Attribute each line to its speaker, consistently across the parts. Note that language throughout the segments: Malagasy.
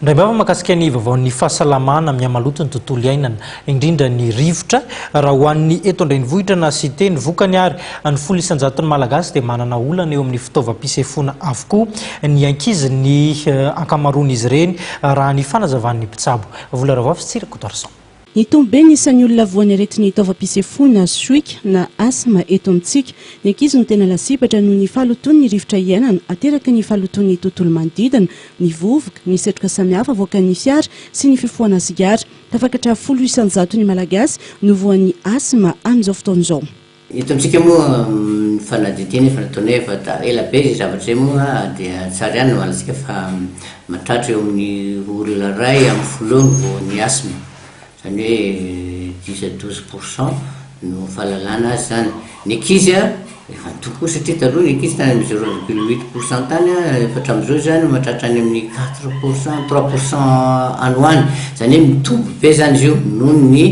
Speaker 1: Indray vava mahakasika ny vaovaon'ny fahasalamana, mihamaloto ny tontolo iainana, indrindra ny rivotra. Raha ho an'ny eto an-drenivohitra na cité, ny vokany ary ny 10% Malagasy dia manana olana eo amin'ny fitaovam-pisefoana avokoa, ny ankizy ny ankamaroan'izy ireny, raha ny fanazavan'ny mpitsabo. Vola Ravoavy sy Tsiry Rakotoarison.
Speaker 2: Nitombo be ny isan'ny olona voan'ny aretin'ny taovam-pisefoana, sohika, na asthme eto amintsika. Ny ankizy no tena lasibatra noho ny fahalotoan'ny rivotra iainana ateraky ny fahalotoan'ny tontolo manodidina, ny vovoka, ny setroka samihafa avoakan'ny fiara sy ny fifohana sigara. Tafakatra 10% ny Malagasy no voan'ny asthme amin'izao fotoana izao.
Speaker 3: Eto amintsika moa ny fanadihadiana efa nataonay efa ela be izay zavatra izay moa dia tsara ihany ny mahalantsika fa mahatratra eo amin'ny olona iray amin'ny folo eo no voan'ny asthme, izany hoe dix à douze pour cent no fahalalana azy izany. Ny ankizy an, efa nitombo koa satria taloha ny ankizy tany amin'ny zero virgule huit pour cent tany an, efa hatramin'izao izany mahatratra any amin'ny quatre pour cent, trois pour cent any ho any, izany hoe mitombo be izany izy io noho ny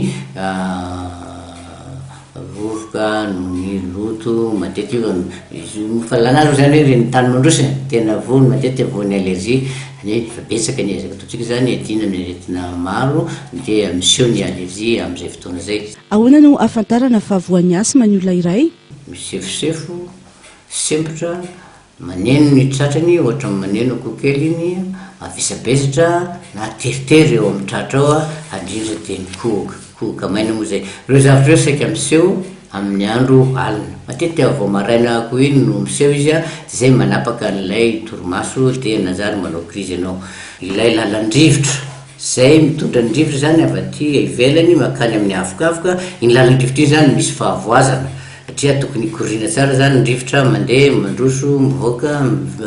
Speaker 3: Vovoka noho ny loto matetika io izy io fahalalana aloha zany hoe ireny tany mandroso e, tena voa matetika voan'ny allergie, zany hoe efa betsaka ny ezaka ataontsika zany hiadiana amin'ny aretina maro dia miseho ny allergie amin'izay fotoana izay.
Speaker 2: Ahoana no ahafantarana fa voan'ny asthme ny olona iray?
Speaker 3: Misefosefo, sempotra, Maneno ny tratrany ohatran'ny maneno akoho kely iny, mavesabesatra na teritery eo amin'ny tratra ao ary indrindra dia mikohoka, kohoka maina moa izay. Ireo zavatra ireo saika miseho amin'ny andro alina. Matetika vao maraina akoho iny no miseho izy dia izay manapaka an'ilay torimaso dia nanjary manao crise ianao. Ilay lalan-drivotra izay mitondra ny rivotra izany avy aty ivelany mankany amin'ny avokavoka, iny lalan-drivotra iny izany misy fahavoazana. Satria tokony hikoriana tsara zany ny rivotra mandeha, mandroso, mivoaka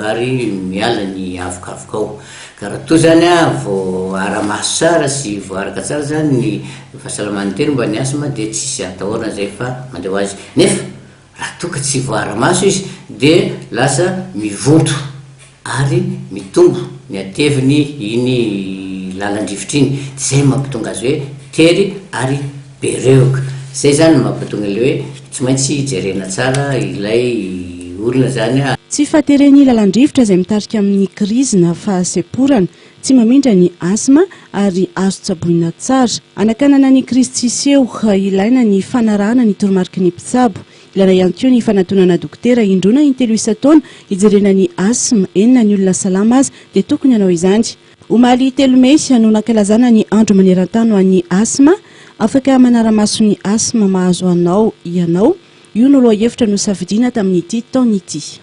Speaker 3: ary miala ny avokavoka ao. Ka raha toa zany voaara-maso tsara sy voaaraka tsara zany ny fahasalaman'ny tena momba ny asthme dia tsisy atahorana zay fa mandeha ho azy. Nefa raha toa ka tsy voaara-maso izy dia lasa mivonto. ary mitombo ny hateviny iny lalan-drivotra iny, dia izay no mampatonga azy hoe tery ary be rehoka. Izay izany no mampatonga ilay hoe tsy maintsy jerena tsara ilay olona izany.
Speaker 2: Tsy fahateren'ny lalan-drivotra izay mitarika amin'ny krizy na fahasemporana. Tsy mamindra ny asthme ary azo tsaboina tsara. Hanakanana ny krizy tsy hiseho, ilaina ny fanarahana ny toromariky ny mpitsabo. Ilaina ihany koa ny fanatonana dokotera indroa na intelo isan-taona hijerena ny asthme, eny na ny olona salama aza dia tokony hanao izany. Omaly 3 mey no nankalazana ny andro maneran-tany ho an'ny asthme, afaka manara-maso ny asthme mahazo anao ianao, io no lohahevitra nosafidiana tamin'ity taona ity.